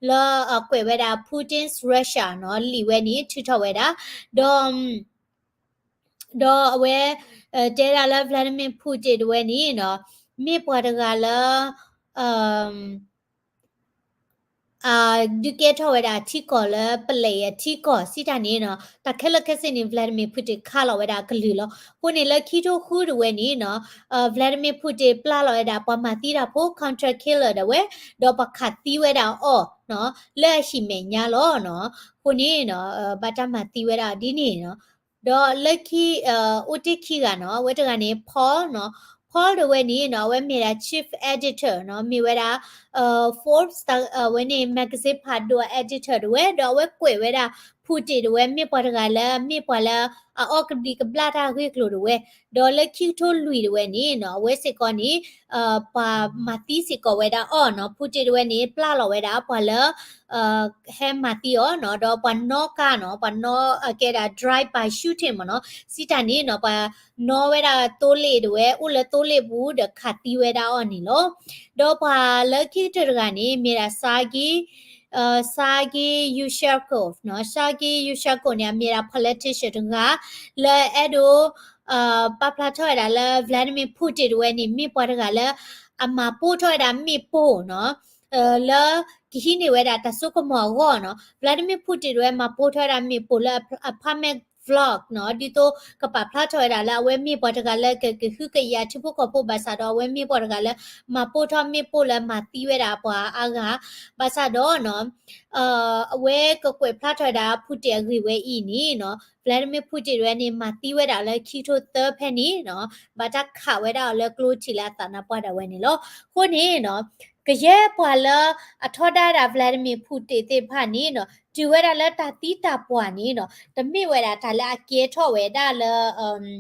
လၢအကွဲးဝဲဒၣ် Putin's Russia နီၤ, လံာ်ဝဲန့ၣ်ထုးထီၣ်ဝဲဒၣ်, ဒီး ဒီးအဝဲ တဲဒၣ်လၢ Vladimir Putin တဝဲန့ၣ်နီၤ, မ့ၢ်ပှၤတဂၤလၢ ဒုးကဲထီၣ်ဝဲဒၣ်အထံကီၢ်လၢ ပလဲၤအထံကီၢ်စံးတၢ်န့ၣ်နီၤ, တၢ်ခဲလၢာ်ခဲဆ့န့ၣ် Vladimir Putin ခးလီၤဝဲဒၣ်အကလုၢ်လီၤ. အဃိန့ၣ်လၢခံကထိဃုတဝဲန့ၣ်နီၤ, Vladimir Putin ပျၢ်လီၤဝဲဒၣ်ပှၤမၤသံတၢ်ဖိ counter killer တဝဲ, ဒီးပှၤခးသံဝဲဒၣ်အီၤနီၤ, လၢအဟံၣ်မဲာ်ညါလီၤနီၤ. အဃိန့ၣ်နီၤ, ဘၣ်တၢ်မၤသံဝဲဒၣ်ဒ်န့ၣ်နီၤ. ဒီးလၢခံ အိၣ်တ့ၢ်ခံဂၤနီၤ, အဝဲတဂၤန့ၣ် Paul နီၤ, Paul တဝဲန့ၣ်နီၤ, အဝဲမ့ၢ်ဒၣ် chief editor နီၤ, မ့ၢ်ဝဲဒၣ် Forbes အဝဲန့ၣ် magazine ဖးဒိၣ်အ editor တဝဲ, ဒီးအဝဲကွဲးဝဲဒၣ် Putin တဝဲ မ့ၢ်ပှၤတဂၤလၢ မ့ၢ်ပှၤလၢ အအီၣ်ကဘျံးကဘျၣ်တၢ်ဂ့ၢ်ကျိၤတဝဲ, ဒီးလၢခံကထိလွံၢ်တဝဲန့ၣ်နီၤ, အဝဲစ့ၢ်ကီးန့ၣ် ပှၤမၤသံစ့ၢ်ကီးဝဲဒၣ်အီၤနီၤ, Putin တဝဲန့ၣ် ပျၢ်လီၤဝဲဒၣ်ပှၤလၢ ဟဲမၤသံအီၤနီၤ, ဒီးပှၤနီၣ်ကါနီၤ, ပှၤနီၣ်ကဲဒၣ် drive by shooting မ့ၢ်နီၤ, စံးတၢ်န့ၣ်နီၤ, ပှၤနီၣ်ဝဲဒၣ်သိလ့ၣ်တဝဲ အိၣ်လၢသိလ့ၣ်ပူၤဒီးခးသံဝဲဒၣ်အီၤန့ၣ်လီၤ. ဒီးပှၤလၢခံကတၢၢ်တဂၤန့ၣ် မ့ၢ်ဒၣ် Sergei, Sergei Yushchenko နီၤ, Sergei Yushchenko န့ၣ် အမ့ၢ်ဒၣ် politician တဂၤ လၢအဲၣ်ဒိး ပာ်ဖျါထီၣ်ဝဲဒၣ်လၢ Vladimir Putin တဝဲန့ၣ် မ့ၢ်ပှၤတဂၤလၢ အမၤပိၢ်ထီၣ်ဝဲဒၣ်မ့ၣ်ပိၢ်နီၤ, လၢကဟံးန့ၢ်ဝဲဒၣ်တၢ်စိကမီၤအဂီၢ်နီၤ, Vladimir Putin တဝဲမၤပိၢ်ထီၣ်ဝဲဒၣ်မ့ၣ်ပိၢ်လၢ apartment block နီၤ, ဒ်သိးကပာ်ဖျါထီၣ်ဝဲဒၣ်လၢအဝဲမ့ၢ်ပှၤတဂၤလၢကကဟုကယာ်ထံဖိကီၢ်ဖိဘၣ်ဆၣ်ဒီး အဝဲမ့ၢ်ပှၤတဂၤလၢ မၤပိၢ်ထီၣ်မ့ၣ်ပိၢ်လၢမၤသံဝဲဒၣ်ပှၤအါဂၤ ဘၣ်ဆၣ်ဒီးနီၤ အဝဲကကွဲးဖျါထီၣ်ဝဲဒၣ် Putin အဂ့ၢ်ဝဲအံၤန့ၣ်နီၤ, Vladimir Putin တဝဲန့ၣ် မၤသံဝဲဒၣ်လၢခံကထိသၢဖဲန့ၣ်နီၤ, ဘၣ်တၢ်ခးဝဲဒၣ်အီၤလၢကျိထံးလၢအသးနါပှၢ်ဒၣ်ဝဲန့ၣ်လီၤ. အဃိန့ၣ်နီၤ, ကယဲၢ်ပှၤလၢအထီဒါဝဲဒၣ် Vladimir Putin သ့ၣ်တဖၣ်န့ၣ်နီၤ, တုၤဝဲဒၣ်လၢတၢ်သံတၢ်ပှၢ်န့ၣ်နီၤ, တမ့ၢ်ဝဲဒၣ်တၢ်လၢအကဲထီၣ်ဝဲဒၣ်လၢ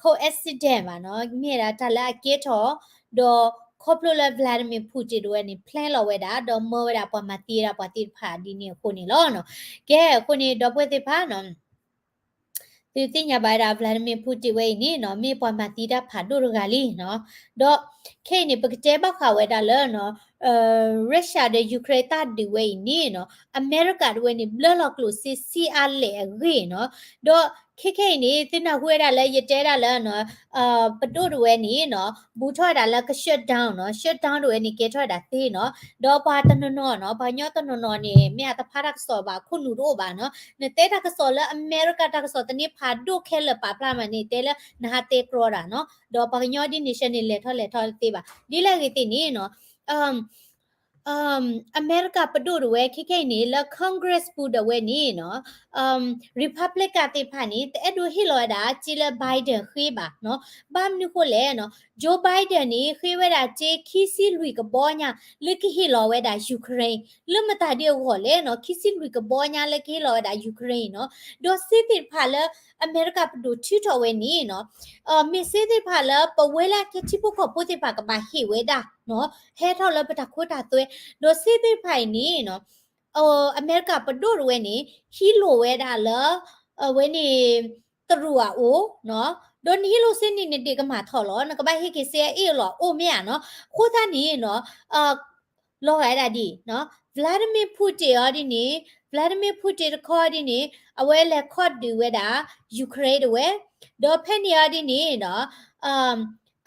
coincidence ဘၣ်နီၤ, မ့ၢ်ဝဲဒၣ်တၢ်လၢအကဲထီၣ် ဒီးခီဖျိလၢ Vladimir Putin တဝဲန့ၣ် plan လီၤဝဲဒၣ် ဒီးမၢဝဲဒၣ်ပှၤမၤသံဝဲဒၣ်ပှၤသ့ၣ်တဖၣ်ဒ်န့ၣ်အဃိန့ၣ်လီၤ. ကဲ အဃိန့ၣ် ဒီပုၢ်ဝဲၢ်သ့ၣ်တဖၣ်နီၤ, သုသ့ၣ်ညါဘၣ်ဝဲဒၣ် Vladimir Putin ဝဲအံၤန့ၣ်နီၤ, မ့ၢ်ပှၤမၤသံတၢ်ဖးဒိၣ်တဂၤလံနီၤ, ဒီးခဲအံၤန့ၣ် ပကတဲဘၣ်ဃးဝဲဒၣ်လၢနီၤ Russia ဒီး Ukraine တၢ်ဒုးဝဲအံၤန့ၣ်နီၤ, အမဲရကၤတဝဲန့ၣ် ဘျၢလီၤကျိၣ်စ့ဆံးအါလဲၣ်အဂ့ၢ်နီၤ, ဒီးခဲခဲအံၤန့ၣ် သုနၢ်ဟူဝဲဒၣ်လၢယတဲဒၣ်လၢနီၤ ပဒိၣ်တဝဲန့ၣ်နီၤ ဘူးထီၣ်ဝဲဒၣ်လၢက shutdown နီၤ, shutdown တဝဲန့ၣ် ကဲထီၣ်ဝဲဒၣ်သ့နီၤ, ဒီးပှၤတနီၤနီၤနီၤ, ပှၤကညီတနီၤနီၤန့ၣ် မ့ၢ်အတဖါတၢ်ကစီၣ်ဘၣ် ခိၣ်နူာ်တအိၣ်ဘၣ်နီၤ, နတဲတၢ်ကစီၣ်လၢအမဲရကၤတၢ်ကစီၣ်သန့ဖးဒိၣ်ခဲလၢာ်ပာ်ဖျါမးန့ၣ် တဲလၢနဟးတဲကြီတၢ်နီၤ, ဒီးပှၤကညီဒ်န့ၣ်ဆဲန့ၣ် လဲၤထီၣ်လဲၤထီၣ်သ့ဘၣ်, ဒ်လဲၣ်ဂ့ၤသ့ၣ်န့ၣ်နီၤ အမဲရကၤပဒိၣ်တဝဲ ခဲခဲအံၤန့ၣ် လၢ Congress ပူၤဒၣ်ဝဲန့ၣ်နီၤ, Republican သ့ၣ်တဖၣ်န့ၣ် တအဲၣ်ဒိးဟ့ၣ်လီၤဝဲဒၣ် စ့လၢ Biden ဃ့ဘၣ်နီၤ, ဘၣ်မနုၤဃိလဲၣ်နီၤ, Joe Biden န့ၣ် ဃ့ဝဲဒၣ်စ့ခံဆံလွံၢ်ကဘီညါ လၢကဟ့ၣ်လီၤဝဲဒၣ် Ukraine, လၢမတၤဒ်အဂီၢ်လဲၣ်နီၤ, ခံဆံလွံၢ်ကဘီညါလၢကဟ့ၣ်လီၤဝဲဒၣ် Ukraine နီၤ, ဒီးစ့သ့ၣ်တဖၣ်လၢအမဲရကၤပဒိၣ်ထုးထီၣ်ဝဲန့ၣ်နီၤ မ့ၢ်စ့သ့ၣ်တဖၣ်လၢပဝဲလၢအကဲထံဖိကီၢ်ဖိသ့ၣ်တဖၣ်ကဘၣ်ဟ့ၣ်ဝဲဒၣ်နီၤ, ဟဲထီၣ်လၢပတၢ်ခိတၢ်သွဲ, ဒီးစ့သ့ၣ်တဖၣ်အံၤန့ၣ်နီၤ, အမဲရကၤပဒိၣ်တဝဲန့ၣ် ဟံးလိာ်ဝဲဒၣ်လၢ အဝဲန့ၣ် တရူးအအိၣ်နီၤ, ဒီးနဟံးလိာ်စ့န့ၣ် နဒ့ၣ်ကမၣ်ထီၣ်လီၤ, နကဘၣ်ဟ့ၣ်က့ၤစ့အအ့ၣ်အလီၢ်အိၣ်မ့ၢ်ဧါနီၤ, အဃိသတးန့ၣ်နီၤ လီၤဂာ်ဒၣ်ဒ်နီၤ, Vladimir Putin အီၤဒ်န့ၣ်, Vladimir Putin တခီဒ်န့ၣ်, အဝဲလဲၤခီၣ်ဒုးဝဲဒၣ် Ukraine တဝဲ, ဒီးဖဲန့ၣ်အီၤဒ်န့ၣ်နီၤ,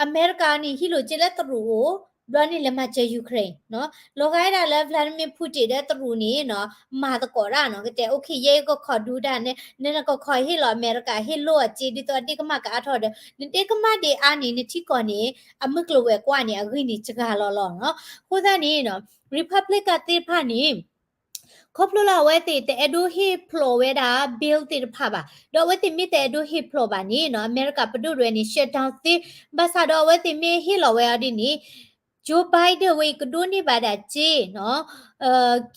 အမဲရကၤန့ၣ် ဟံးလိာ်စ့လၢတရူးအိၣ်, ဘျီန့ၣ်လဲၤမၤစၢၤ Ukraine နီၤ, လီၤဂာ်ဝဲဒၣ်လၢ Vladimir Putin ဒီးတရူးန့ၣ်နီၤ မၤသကိးတၢ်နီၤ, ကတဲ okay ယဲယကခိးဒူတၢ်န့ၣ် နနကခိးဟ့ၣ်လီၤအမဲရကၤ ဟ့ၣ်လိာ်အစ့ ဒ်သိးအဒ့ၣ်ကမၣ်ကအါထီၣ်ဒီး နဒ့ၣ်ကမၣ်ဒံးအါန့ၣ် နထံကီၢ်န့ၣ် အမုၢ်ကျိၤဝဲၤကွာ်န့ၣ် အဂံၢ်န့ၣ်စှၤလီၤလီၤနီၤ. အဃိသတးန့ၣ်နီၤ Republican သ့ၣ်တဖၣ်န့ၣ် ခီဖျိလၢအဝဲသ့ၣ်တအဲၣ်ဒိးဟ့ၣ်ဖျိးဝဲဒၣ် bill သ့ၣ်တဖၣ်ဘၣ်, ဒီးအဝဲသ့ၣ်မ့ၢ်တအဲၣ်ဒိးဟ့ၣ်ဖျိးဘၣ်န့ၣ်နီၤ အမဲရကၤပဒိၣ်တဝဲန့ၣ် shutdown သ့, ဘၣ်ဆၣ်ဒီးအဝဲသ့ၣ်မ့ၢ်ဟ့ၣ်လီၤဝဲအီၤဒ်န့ၣ် Joe Biden ဝဲအံၤကဒိးန့ၢ်ဘၣ်ဒၣ်စ့နီၤ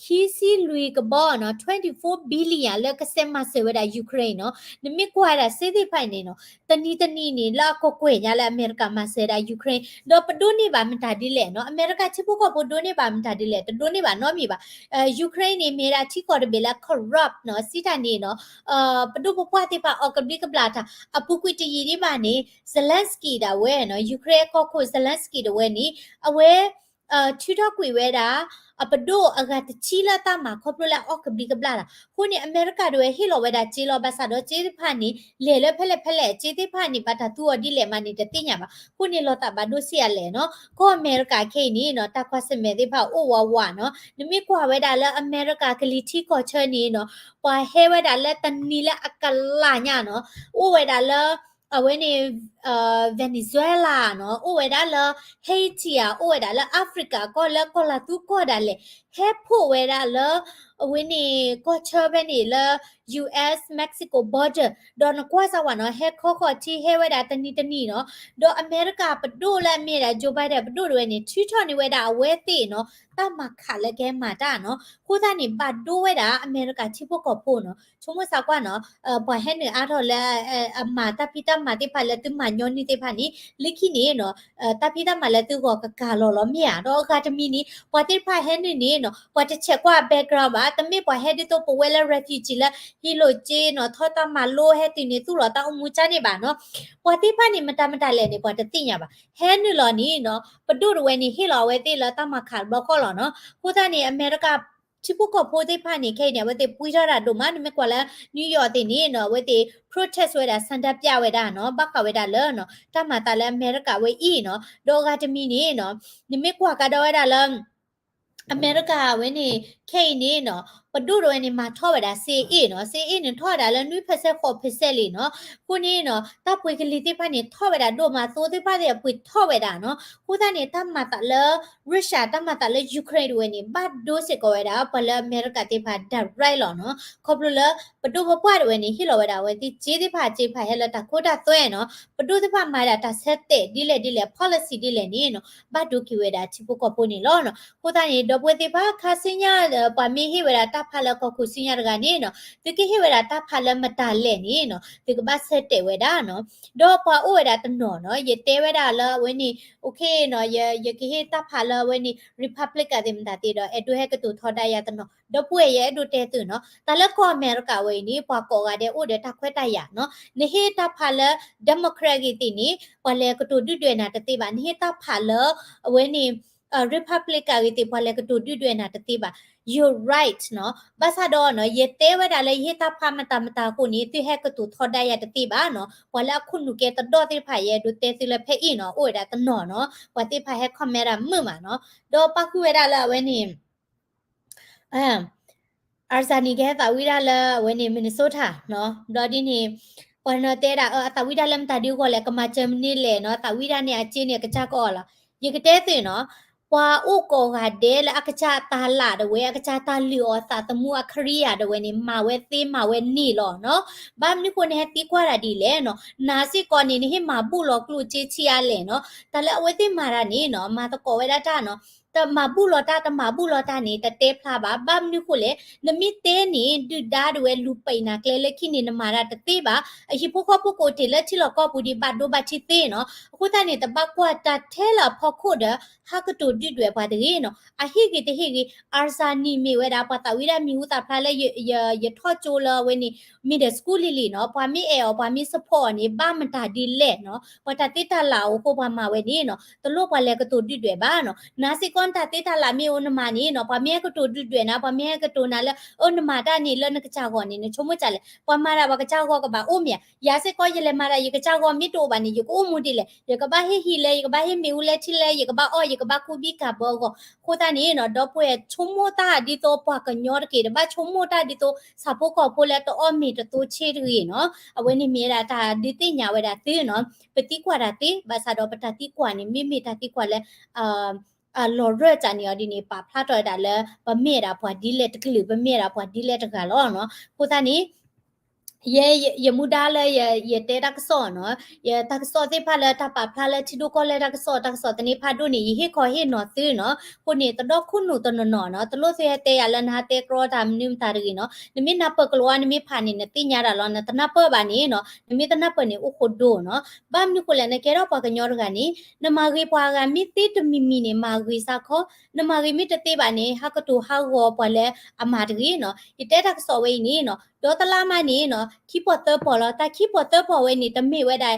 ခံဆံလွံၢ်ကဘီနီၤ twenty-four billion လၢကဆဲးမၤစၢၤဝဲဒၣ် Ukraine နီၤ. နမ့ၢ်ကွၢ်ဝဲဒၣ်စ့သ့ၣ်တဖၣ်န့ၣ်နီၤ တနံၤတနံၤန့ၣ် လၢအကကွဲၢ်ညါလၢအမဲရကၤမၤစၢၤဒၣ် Ukraine ဒီးပဒိးန့ၢ်ဘၣ်မတၤဒ်လဲၣ်နီၤ, အမဲရကၤထံဖိကီၢ်ဖိဒိးန့ၢ်ဘၣ်မတၤဒ်လဲၣ်, တဒိးန့ၢ်ဘၣ်နီတမံၤဘၣ်. Ukraine န့ၣ် မ့ၢ်ဒၣ်ထံကီၢ်တဘ့ၣ်လၢ corrupt နီၤ, စံးတၢ်န့ၣ်နီၤ ပဒိၣ်ပပှၢ်သ့ၣ်တဖၣ်အီၣ်ကဘျံးကဘျၣ်တၢ်, အပူၤကွံာ်တယံာ်ဒံးဘၣ်န့ၣ် Zelensky ဒၣ်ဝဲနီၤ Ukraine အကီၢ်ခိၣ် Zelensky ဒၣ်ဝဲန့ၣ် အဝဲ ထုးထီၣ်ကွံာ်ဝဲဒၣ် အပဒိၣ်အဂၤတဆံလၢအတၢ်မၤခီဖျိလၢအအီၣ်ကဘျံးကဘျၣ်တၢ်, အဃိန့ၣ် အမဲရကၤဒၣ်ဝဲဟ့ၣ်လီၤဝဲဒၣ်စ့လီၤ, ဘၣ်ဆၣ်ဒီးစ့သ့ၣ်တဖၣ်န့ၣ် လဲၤလၢဖဲလဲၣ်ဖဲလဲၣ်, စ့သ့ၣ်တဖၣ်န့ၣ် ဘၣ်တၢ်သူအီၤဒ်လဲၣ်မးန့ၣ် တသ့ၣ်ညါဘၣ်. အဃိန့ၣ် လီၤသးဘၣ်ဒိစ့အါလဲၣ်နီၤ, ကီၢ်အမဲရကၤခဲအံၤန့ၣ်နီၤ တၢ်ကွၢ်ဆၢၣ်မဲာ်သ့ၣ်တဖၣ်အိၣ်ဝးဝးနီၤ, နမ့ၢ်ကွၢ်ဝဲဒၣ်လၢအမဲရကၤကလံၤထံကီၢ်ဆၢန့ၣ်နီၤ ပှၤဟဲဝဲဒၣ်လၢတနံၤလၢအကလးညါနီၤ, အိၣ်ဝဲဒၣ်လၢ အဝဲန့ၣ် Venezuela နီၤ, အိၣ်ဝဲဒၣ်လၢ Haiti ဧါ, အိၣ်ဝဲဒၣ်လၢ Africa ကီၢ်လၢကီၢ်လၤသူကီၢ်ဒၣ်လဲာ်, ဟဲဖှိၣ်ဝဲဒၣ်လၢ အဝဲန့ၣ် ကီၢ်ဆၢဖဲန့ၣ်လၢ U S Mexico border ဒီးနကွၢ်စၢ်ဝဲနီၤ ဟဲခီဃီၤထံဟဲဝဲဒၣ်တနံၤတနံၤနီၤ, ဒီးအမဲရကၤပဒိၣ်လၢအမ့ၢ်ဒၣ် Joe Biden ပဒိၣ်တဝဲန့ၣ် ထုးထီၣ်န့ၢ်ဝဲဒၣ်အဝဲသ့ၣ်နီၤ တၢ်မၤခးလၢကဟဲမၤတၢ်နီၤ, အဃိသတးန့ၣ် ဘၣ်ဒိဝဲဒၣ်အမဲရကၤထံဖိကီၢ်ဖိနီၤ, ဆိကမိၣ်သးကွၢ်နီၤ ပှၤဟဲနုာ်အါထီၣ်လၢ အမၤတၢ်ဖံးတၢ်မၤသ့ၣ်တဖၣ်လၢသုမၤညီနုၢ်သ့ၣ်တဖၣ်န့ၣ် လၢခံန့ၣ်နီၤ တၢ်ဖံးတၢ်မၤလၢသုဂီၢ်ကကၤလီၤလီၤမ့ၢ်ဧါ, ဒီးအဂၤတမံၤန့ၣ် ပှၤသ့ၣ်တဖၣ်ဟဲနုာ်န့ၣ်နီၤ ပှၤတဆဲးကွၢ် background ဘၣ်, တမ့ၢ်ပှၤဟဲဒ်သိးပဝဲလၢ refugee လၢ ဟံးလိာ်စ့နီၤ ထီၣ်တၢ်မၤလိဟဲတုၤန့ၣ် သူၣ်လီၤတၢ်အိၣ်မူကၢ်န့ၣ်ဘၣ်နီၤ, ပှၤသ့ၣ်တဖၣ်န့ၣ် မတၤမတၤလဲၣ်န့ၣ် ပှၤတသ့ၣ်ညါဘၣ်, ဟဲနုာ်လီၤန့ၣ်နီၤ ပဒိၣ်တဝဲန့ၣ် ဟ့ၣ်လီၤအဝဲသ့ၣ်လၢတၢ်မၤခးတဘျီဃီလီၤနီၤ, အဃိသတးန့ၣ် အမဲရကၤ ထံဖိကီၢ်ဖိသ့ၣ်တဖၣ်န့ၣ် ခဲအံၤန့ၣ် အဝဲသ့ၣ်ပှံထီၣ်တၢ်ဒိၣ်မး, နမ့ၢ်ကွၢ်လၢ New York သ့ၣ်န့ၣ်နီၤ အဝဲသ့ၣ် protest ဝဲဒၣ် ဆန္ဒပြ ဝဲဒၣ်နီၤ ဘၣ်ဃးဝဲဒၣ်လၢ တၢ်မၤသးလၢအမဲရကၤဝဲအံၤနီၤ, ဒီးအဂၤတမံၤန့ၣ်နီၤ နမ့ၢ်ကွၢ်ကဒီးဝဲဒၣ်လၢ အမဲရကၤဝဲန့ၣ် ခဲအံၤန့ၣ်နီၤ ပဒိၣ်တဝဲန့ၣ် မၤထီၣ်ဝဲဒၣ်စ့အ့ၣ်နီၤ, စ့အ့ၣ်န့ၣ် ထီၣ်ဝဲဒၣ်လၢ နွံ percent ဃိး percent လံနီၤ, အဃိန့ၣ်နီၤ တၢ်ပှ့ၤကလံၤသ့ၣ်တဖၣ်န့ၣ် ထီၣ်ဝဲဒၣ်ဒိၣ်မး, သိသ့ၣ်တဖၣ်သ့ၣ်အပှ့ၤထီၣ်ဝဲဒၣ်နီၤ, အဃိသတးန့ၣ် တၢ်မၤသးလၢ Russia တၢ်မၤသးလၢ Ukraine တဝဲန့ၣ် ဘၣ်ဒိစ့ၢ်ကီးဝဲဒၣ် ပှၤလၢအမဲရကၤသ့ၣ်တဖၣ် direct လီၤနီၤ, ခီဖျိလၢ ပဒိၣ်ပပှၢ်တဝဲန့ၣ် ဟ့ၣ်လီၤဝဲဒၣ်အဝဲသ့ၣ်စ့သ့ၣ်တဖၣ် စ့တဖၣ်ဟဲလၢတၢ်ခိတၢ်သွဲနီၤ, ပဒိၣ်သ့ၣ်တဖၣ်မၤဒၣ်တၢ်ဆၢတဲာ်ဒ်လဲၣ်ဒ်လဲၣ် policy ဒ်လဲၣ်န့ၣ်နီၤ ဘၣ်ဒိက့ၤဝဲဒၣ်ထံဖိကီၢ်ဖိန့ၣ်လီၤနီၤ. အဃိသတးန့ၣ် ဒီပုၢ်ဝဲၢ်သ့ၣ်တဖၣ် ခါဆူညါ ပှၤမ့ၢ်ဟ့ၣ်ဝဲဒၣ်တၢ်ဖးလၢကီၢ်ခိၣ်ဆူညါတဂၤန့ၣ်နီၤ သုကဟ့ၣ်ဝဲဒၣ်တၢ်ဖးလၢမတၤလဲၣ်န့ၣ်နီၤ သုကဘၣ်ဆၢတဲာ်ဝဲဒၣ်နီၤ. ဒီးပှၤအိၣ်ဝဲဒၣ်တနီၤနီၤ ယတဲဝဲဒၣ်လၢအဝဲန့ၣ် okay နီၤ ယကဟ့ၣ်တၢ်ဖးလၢအဝဲန့ၣ် Republican သ့ၣ်မတၤသ့ၣ်ဒီး အဲၣ်ဒိးဟဲကတိၤထီဒါယၤတနီၤ ဒီပုၢ်ဝဲၢ် ယအဲၣ်ဒိးတဲသုနီၤ တၢ်လၢကီၢ်အမဲရကၤဝဲအံၤန့ၣ် ပှၤကိးဂၤဒဲးအိၣ်ဒီးတၢ်ခွဲးတၢ်ယာ်နီၤ. နဟ့ၣ်တၢ်ဖးလၢ Democrat ဂ့ၤသ့ၣ်န့ၣ် ပှၤလဲၤကတိၤဒုၣ်ဒွဲၣ်နၤတသ့ဘၣ်. နဟ့ၣ်တၢ်ဖးလၢ အဝဲန့ၣ် Republican ဂ့ၤသ့ၣ် ပှၤလဲၤကတိၤဒုၣ်ဒွဲၣ်နၤတသ့ဘၣ်. You're right နီၤ. ဘၣ်ဆၣ်ဒီးနီၤ ယတဲဝဲဒၣ်လၢယဟ့ၣ်တၢ်ဖးမတၤမတၤအဃိန့ၣ် သုဟဲကတိၤထီဒါယၤတသ့ဘၣ်နီၤ. ပှၤလၢအခိၣ်နူာ်ကဲတဒီၣ်သ့ၣ်တဖၣ် ယအဲၣ်ဒိးတဲသုလၢဖဲအံၤနီၤ အိၣ်ဝဲဒၣ်တနီၤနီၤ ပှၤသ့ၣ်တဖၣ်ဟဲ comment ဒၣ်မုာ်မးနီၤ. ဒီးပၣ်ဃုာ်ဝဲဒၣ်လၢအဝဲန့ၣ် Arzani ကဟဲသးဝံၣ်ဒၣ်လၢအဝဲန့ၣ် Minnesota နီၤ. ဒီးဒ်န့ၣ် ပှၤနီၤတဲဒၣ် အသးဝံၣ်ဒၣ်လၢမတၤဒုးအဂီၢ်လဲၣ် ကမၤစၢၤမနုၤလဲၣ်နီၤ. သးဝံၣ်ဒၣ်န့ၣ် အစ့န့ၣ် အကစၢ်ကအီၣ်လီၤ. ယကတဲသုနီၤ ပှၤအိၣ်ကိးဂၤဒဲးလၢအကစၢ်အတၢ်လၢ်ဒၣ်ဝဲ အကစၢ်တၢ်လုၢ်အီၣ်သးသမူအ career ဒၣ်ဝဲန့ၣ် မၤဝဲသ့မၤဝဲန့ၢ်လီၤနီၤ. ဘၣ်မနုၤဃိနဟဲသံကွၢ်တၢ်ဒ်လဲၣ်နီၤ. နၤစ့ၢ်ကီးန့ၣ် နဟ့ၣ်မၤဘူၣ်လီၤကျိၣ်စ့ဆံးအါလဲၣ်နီၤ. တၢ်လၢအဝဲသ့ၣ်မၤတၢ်န့ၣ်နီၤ မၤသကိးဝဲဒၣ်တၢ်နီၤ တမၤဘူၣ်လီၤတၢ် တမၤဘူၣ်လီၤတၢ်န့ၣ် တတဲဖျါဘၣ်. ဘၣ်မနုၤဃိလဲၣ် နမ့ၢ်တဲန့ၣ် ဒုၣ်ဒါဒၣ်ဝဲလူၤပိာ်နၤကျဲလၢခံန့ၣ် နမၤတၢ်တသ့ဘၣ်. အဟံၣ်ဖိဃီဖိကအိၣ်တ့ၢ်လၢထံလီၢ်ကီၢ်ပူၤဒံး ဘၣ်ဒိဘၣ်ထံးသ့နီၤ. အဃိသတးန့ၣ် တဘၣ်ကွၢ်တၢ်ထဲလၢအဖီခိၣ်ဒီး ဟးကတိၤဒုၣ်ဒွဲၣ်ပှၤတဂ့ၤနီၤ. အဟ့ၣ်ဂ့ၤတဟ့ၣ်ဂ့ၤ Arzani မ့ၢ်ဝဲဒၣ် ပှၤသးဝံၣ်ဒၣ်မံၤဟူသၣ်ဖျါလၢ ယထီၣ်ကၠိလၢအဝဲန့ၣ် middle school လံၤလံၤနီၤ. ပှၤမ့ၢ်အဲၣ်အီၤ ပှၤမ့ၢ် support အီၤန့ၣ် ဘၣ်မတၤဒ်လဲၣ်နီၤ. ပှၤတၢ်သ့တၢ်လၢ်အအိၣ်အဃိ ပှၤမၤဝဲန့ၣ်နီၤ တလိၣ်ပှၤလဲၤကတိၤဒုၣ်ဒွဲၣ်ဘၣ်နီၤ. နၤစ့ၢ်ကီး နတၢ်သ့တၢ်လၢ်မ့ၢ်အိၣ်နမၤန့ၣ်နီၤ, ပှၤမ့ၢ်ဟဲကတိၤဒုၣ်ဒွဲၣ်နၤ, ပှၤမ့ၢ်ဟဲကတိၤနၤလၢ အၢ နမၤတၢ်န့ၣ်လၢနကစၢ်ဂီၢ်န့ၣ် နဆိကမိၣ်ဒ်လဲၣ်. ပှၤမၤတၢ်ပှၤကစၢ်ဂီၢ်ကဘၣ်အိၣ်မ့ၢ်ဧါ. ယၤစ့ၢ်ကီး ယလဲၤမၤတၢ် ယကစၢ်ဂီၢ်မ့ၢ်တအိၣ်ဘၣ်န့ၣ် ယကအိၣ်မူဒ်လဲၣ်. ယကဘၣ်ဟ့ၣ်ဟံၣ်လဲၣ်, ယကဘၣ်ဟ့ၣ်မ့ၣ်အူလဲၣ်ထံလဲၣ်, ယကဘၣ်အီၣ်, ယကဘၣ်ကူဘံကၤဘၢအဂီၢ်. အဃိသတးန့ၣ်နီၤ, ဒီပုၢ်ဝဲၢ်ဆိကမိၣ်တၢ်ဒ်သိးပှၤကညီတက့ၢ်, တဘၣ်ဆိကမိၣ်တၢ်ဒ်သိးဆၣ်ဖိကီၢ်ဖိလၢတအီၣ်မ့ၤတသိဆ့တဂ့ၤနီၤ. အဝဲန့ၣ်မ့ၢ်ဝဲဒၣ်တၢ်ဒုးသ့ၣ်ညါဝဲဒၣ်သုနီၤ. ပသံကွၢ်တၢ်သ့, ဘၣ်ဆၣ်ဒီးပတၢ်သံကွၢ်န့ၣ် မ့မ့ၢ်တၢ်သံကွၢ်လၢ အလီၤရၢၢ်တၢ်န့ၣ်အီၤဒ်န့ၣ် ပာ်ဖျါထီၣ်ဝဲဒၣ်လၢ ပမ့ၢ်ဝဲဒၣ်ပှၤဒ်လဲၣ်တကလုာ်, ပမ့ၢ်ဝဲဒၣ်ပှၤဒ်လဲၣ်တဂၤလီၤနီၤ. အဃိသတးန့ၣ် ယဲ ယမူဒါလၢယတဲတၢ်ကစီၣ်နီၤ, ယတၢ်ကစီၣ်သ့ၣ်တဖၣ်လၢတၢ်ပာ်ဖျါလၢထံဒိၣ်ကီၢ်လဲၢ်တၢ်ကစီၣ်, တၢ်ကစီၣ်သန့ဖးဒိၣ်န့ၣ် ယဟ့ၣ်ခီဟ့ၣ်နီၤသုနီၤ. အဃိန့ၣ် တဒီခိၣ်နူာ်တနီၤနီၤနီၤ, တလိၣ်သုဟဲတဲယၤလၢနဟးတဲကြီတၢ်မနုၤမတၤတဂ့ၤနီၤ. နမ့ၢ်နၢ်ပၢၢ်ကလိၤဝါ နမ့ၢ်ဖးန့ၣ် နသ့ၣ်ညါတၢ်လီၤ. နတနၢ်ပၢၢ်ဘၣ်န့ၣ်နီၤ, နမ့ၢ်တနၢ်ပၢၢ်န့ၣ် အိၣ်ဃိဒိနီၤ. ဘၣ်မနုၤဃိလဲၣ်, နကဲထီၣ်ပှၤကညီတဂၤန့ၣ် နမၤဂ့ၤပှၤဂၤမ့ၢ်သ့တမံၤမံၤန့ၣ် မၤဂ့ၤစ့ၢ်ကီး, နမၤဂ့ၤမ့ၢ်တသ့ဘၣ်န့ၣ် ဟးကတိၤဟးဂီၤပှၤလၢအမၤတဂ့ၤနီၤ. ယတဲတၢ်ကစီၣ်ဝဲအံၤန့ၣ်နီၤ, ဒီတလါမးန့ၣ်နီၤ, ခံပီၢ်သၢပီၢ်လီၤ. တၢ်ခံပီၢ်သၢပီၢ်ဝဲန့ၣ် တမ့ၢ်ဝဲဒၣ်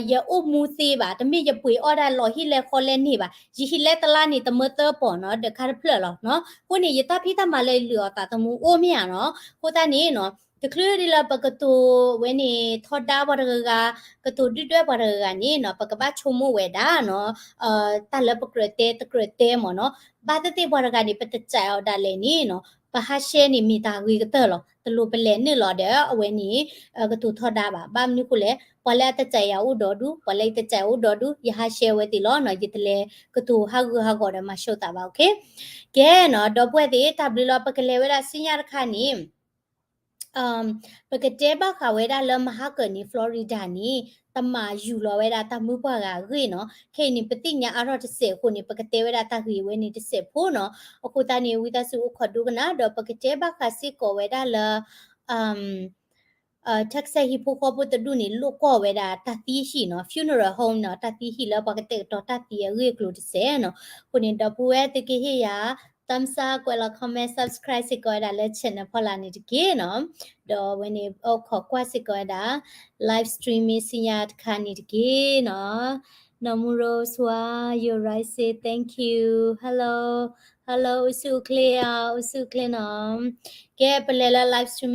ယအိၣ်မူသ့ဘၣ်, တမ့ၢ်ယပှ့ၤအီၣ်ဒၣ်လီၤဟံၣ်လဲၢ်ဃီလဲၢ်န့ၣ်ဘၣ်. ယဟံၣ်လဲၢ်တလါန့ၣ် တမၢသၢပီၢ်နီၤ, ဒီးခါတဖျၢၣ်လီၤနီၤ. အဃိန့ၣ် ယတၢ်ဖံးတၢ်မၤလၢယလုၢ်အီၣ်သးသမူအိၣ်မ့ၢ်ဧါနီၤ. အဃိသတးန့ၣ်နီၤ, တချုးဒ်လၢပကတိၤဝဲန့ၣ် ထီဒါပှၤတဂၤဂၤ, ကတိၤဒုၣ်ဒွဲၣ်ပှၤတဂၤဂၤန့ၣ်နီၤ, ပကဘၣ်ဆိကမိၣ်ဝဲဒၣ်နီၤ, တၢ်လၢပကြၢးတဲတကြၢးတဲမ့ၢ်နီၤ. ဘၣ်သ့ၣ်သ့ၣ်ပှၤတဂၤန့ၣ် ပတစဲးအီၤဒၣ်လဲာ်န့ၣ်နီၤ, ပဟးရှဲန့ၣ်မ့ၢ်တၢ်ဂ့ၤကတၢၢ်လီၤ. တလိၣ်ပလဲၤနုာ်လီၤဒီးအဝဲန့ၣ် ကတိၤထီဒါဘၣ်. ဘၣ်မနုၤဃိလဲၣ်, ပှၤလၢအတစဲးယၤအိၣ်ဒီးဒူ, ပှၤလၢယတစဲးအိၣ်ဒီးဒူ, ယဟးရှဲဝဲသ့ၣ်လီၤနီၤ. ယတလဲၤကတိၤဟးဂူာ်ဟးဂီၤဒီးမၤၡိသးဘၣ်, okay. ကဲနီၤ, ဒီပုၢ်ဝဲၢ်သ့ၣ်, တၢ်ဘျုးလီၤ. ပကလဲၤဝဲဒၣ်ဆူညါတခါန့ၣ် ပကတဲဘၣ်ဃးဝဲဒၣ်လၢမဟါကၢၤန့ၣ် Florida န့ၣ် တမၤယူၤလီၤဝဲဒၣ်တၢ်မုၢ်ပှၢ်ဂၤအဂ့ၢ်နီၤ. ခဲအံၤန့ၣ် ပသ့ၣ်ညါအါထီၣ်တစဲးအဃိန့ၣ် ပကတဲဝဲဒၣ်တၢ်ဂ့ၢ်ဝဲန့ၣ်တစဲးဖိနီၤ. အဃိသတးန့ၣ် ဝံသးစူၤအိၣ်ခိးဒိကနၣ်, ဒီးပကတဲဘၣ်ဃးစ့ၢ်ကီးဝဲဒၣ်လၢ Texas ဟံၣ်ဖိဃီဖိတဒူၣ်န့ၣ် လိၣ်ကွီၢ်ဝဲဒၣ်တၢ်သံဟံၣ်နီၤ, funeral home နီၤ, တၢ်သံဟံၣ်လၢပှၤကတဲာ်ကတီၤတၢ်သံအဂ့ၢ်အကျိၤတစဲးနီၤ. အဃိန့ၣ် ဒီပုၢ်ဝဲၢ် သုကဟ့ၣ်ယၤ thumbs up, ကွဲးလီၤ comment, subscribe စ့ၢ်ကီးဝဲဒၣ်လၢ channel ဖီလာ်န့ၣ်တက့ၢ်နီၤ. ဒီးအဝဲန့ၣ် အိၣ်ခိးကွၢ်စ့ၢ်ကီးဝဲဒၣ် live stream မ့ၢ်ဆူညါတခါန့ၣ်တက့ၢ်နီၤ. နီၢ်မူရိစှၤ, you're right, say thank you. Hello, hello, အိၣ်ဆူၣ်အိၣ်ချ့ဧါ, အိၣ်ဆူၣ်အိၣ်ချ့နီၤ. ကဲ ပလဲၤလၢ live stream